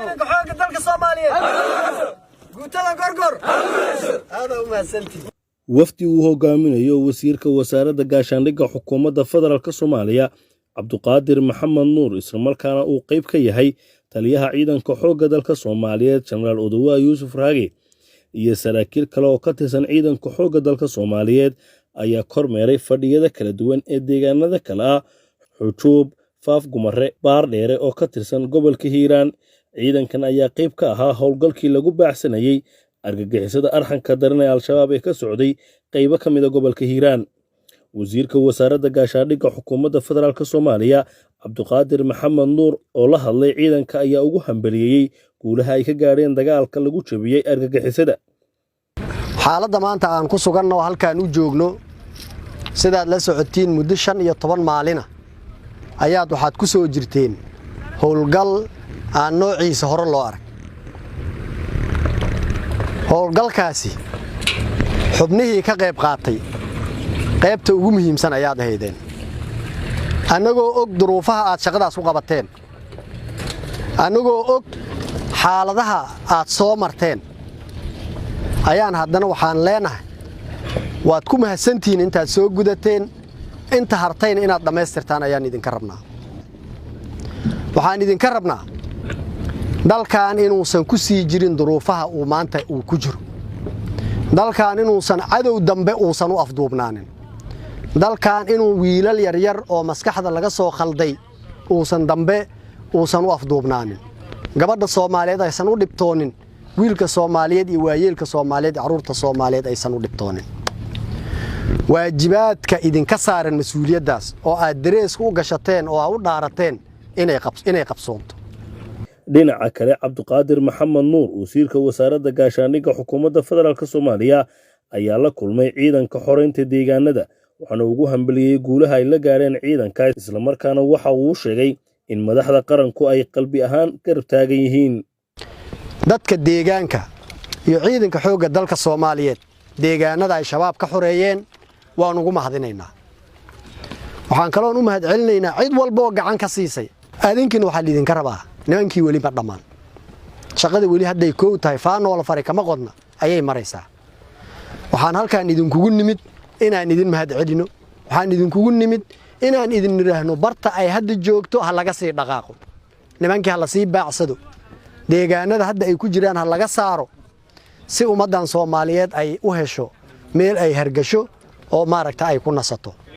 Ciidanka xoogga dalka Soomaaliyeed, guutada Gorgor, aada u mahadsantihi. Wafdi uu hogaaminayo wasiirka wasaaradda gaashaandhigga xukuumadda federaalka Soomaaliya, Cabduqaadir Maxamed Nuur, islamarkaana uu qayb ka yahay taliyaha ciidanka xoogga dalka Soomaaliyeed, Jenaraal Odowaa Yuusuf Raage, iyo saraakiil kale oo ka tirsan ciidanka xoogga dalka Soomaaliyeed, ayaa kormeeray fadhiyada kala duwan ee deegaanada kale ah Xujuub, Faaf Gumare, Baardheere oo ka tirsan gobolka Hiiraan. Ciidankan ayaa qayb ka ahaa howlgalkii lagu baacsanayey argagixisada arxanka daran ee Al-Shabaab ee ka socday qaybo ka mid a gobolka Hiiraan. Wasiirka wasaaradda gaashaandhigga xukuumadda federaalka Soomaaliya, Cabduqaadir Maxamed Nuur, oo la hadlay ciidanka ayaa ugu hambaliyeeyey guulaha ay ka gaadheen dagaalka lagu jebiyey argagixisada. Xaaladda maanta aan ku suganno oo halkaan u joogno, sidaad la socotiin, muddo 15 maalina ayaad waxaad ku soo jirteen howlgal aan noociisa hore loo arag. Howlgalkaasi xubnihii ka qayb qaatay qaybta ugu muhiimsan ayaad ahaydeen. Annagoo og duruufaha aad shaqadaas u qabateen, annagoo og xaaladaha aad soo marteen, ayaan haddana waxaan leenahay waad ku mahadsantihiin intaad soo gudateen. Inta hartayna inaad dhammaystirtaan ayaan idinka rabnaa. Waxaan idinka rabnaa dalkan inuusan ku sii jirin duruufaha uu maanta uu ku jiro, dalkan inuusan cadow dambe uusan u afduubnaanin, dalkan inuu wiilal yaryar oo maskaxda laga soo khalday uusan dambe uusan u afduubnaanin, gabadha Soomaaliyeed aysan u dhibtoonin, wiilka Soomaaliyeed iyo waayeelka Soomaaliyeed, carruurta Soomaaliyeed aysan u dhibtoonin. Waajibaadka idinka saaran mas-uuliyaddaas oo aad dareeska u gashateen oo aad u dhaarateen inay qabsoonto. Dhinaca kale, Cabduqaadir Maxamed Nuur, wasiirka wasaaradda gaashaandhigga xukuumadda federaalka Soomaaliya, ayaa la kulmay ciidanka xoreynta deegaanada, waxaana ugu hambaliyey guulaha ay la gaadheen ciidanka, islamarkaana waxa uu sheegay in madaxda qaranku ay qalbi ahaan garab taagan yihiin. Dadka deegaanka iyo ciidanka xoogga dalka Soomaaliyeed deegaanada ay Shabaab ka xoreeyeen waan ugu mahadinaynaa. Waxaan kaloon u mahad celinaynaa cid walba oo gacan ka siisay. Adinkiina waxaa liidinka rabaa, nimankii weli ma dhammaan, shaqada weli hadday koow tahay, faanoola fari kama qodna ayay maraysaa. Waxaan halkaan idinkugu nimid inaan idin mahad celino. Waxaan idinkugu nimid inaan idin nidhaahno barta ay hadda joogto ha laga sii dhaqaaqo, nimankii ha la sii baacsado, deegaanada hadda ay ku jiraan ha laga saaro, si ummaddan Soomaaliyeed ay u hesho meel ay hargasho oo maaragta ay ku nasato.